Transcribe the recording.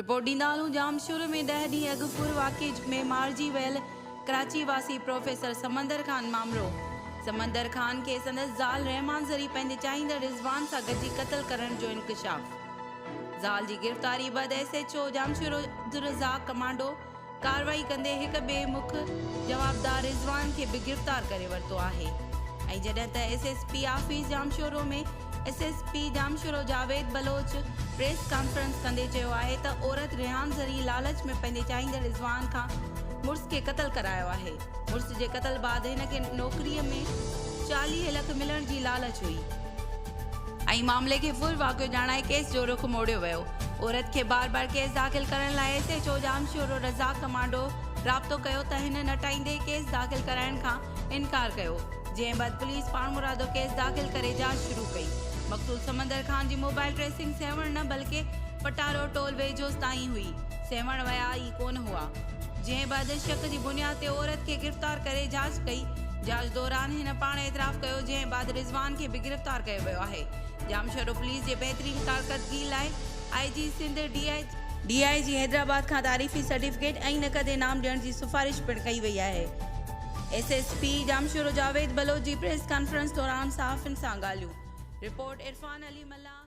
Report ڏيندا هلون ڄامشورو ۾ ڏهه ڏينهن اڳ ڦر واقعي ۾ مارجي ويل ڪراچي واسي پروفيسر سمندر خان مامرو سمندر خان کي سندس زال رحمان زري پنهنجي چاهيندڙ رضوان سان گڏجي قتل ڪرڻ جو انڪشاف زال جي گرفتاري بعد S H O Jamshoro Abdul Razzaq commando ڪارروائي ڪندي هڪ ٻئي مک جوابدار رضوان کي به گرفتار ڪري ورتو آهي ۽ جڏهن ته S S P office Jamshoro ۾ S S P Jamshoro Javed Baloch press conference ڪندي چيو آهي ته عورت ريحان زرعي لالچ ۾ پنهنجي چاهيندڙ رضوان کان مڙس کي قتل ڪرايو آهي مڙس جي قتل بعد هن کي نوڪري ۾ 40 لک ملڻ جي لالچ هئي. ۽ معاملي کي ڦر واقعو ڄاڻائي ڪيس جو رخ موڙيو ويو. عورت کي بار بار ڪيس داخل ڪرڻ لاء S H O Jamshoro Razzaq commando رابطو ڪيو ته هن نٽائيندي ڪيس داخل ڪرائڻ کان انڪار ڪيو، جنهن بعد پوليس پاڻمرادو ڪيس داخل ڪري جاچ شروع ڪئي. مقتول سمندر خان جي موبائل ٽريسنگ سيوهڻ نه بلڪه پٽارو ٽول ويجهو تائين هئي، سيوهڻ ويا ئي ڪونه هئا. جنهن بعد شڪ جي بنياد تي عورت کي گرفتار ڪري جاچ ڪئي، جاچ دوران هن پاڻ اعتراف ڪيو، جنهن بعد رضوان کي به گرفتار ڪيو ويو آهي. ڄامشورو پوليس جي بهترين ڪارڪردگي لاء I G Sindh, D I D I G Hyderabad کان تعريفي سرٽيفڪيٽ ۽ نقد انعام ڏيڻ جي سفارش پڻ ڪئي وئي آهي. S S P Jamshoro Javed Baloch جي پريس ڪانفرنس دوران صحافين سان ڳالهيون. رپورٽ، عرفان علي ملاح.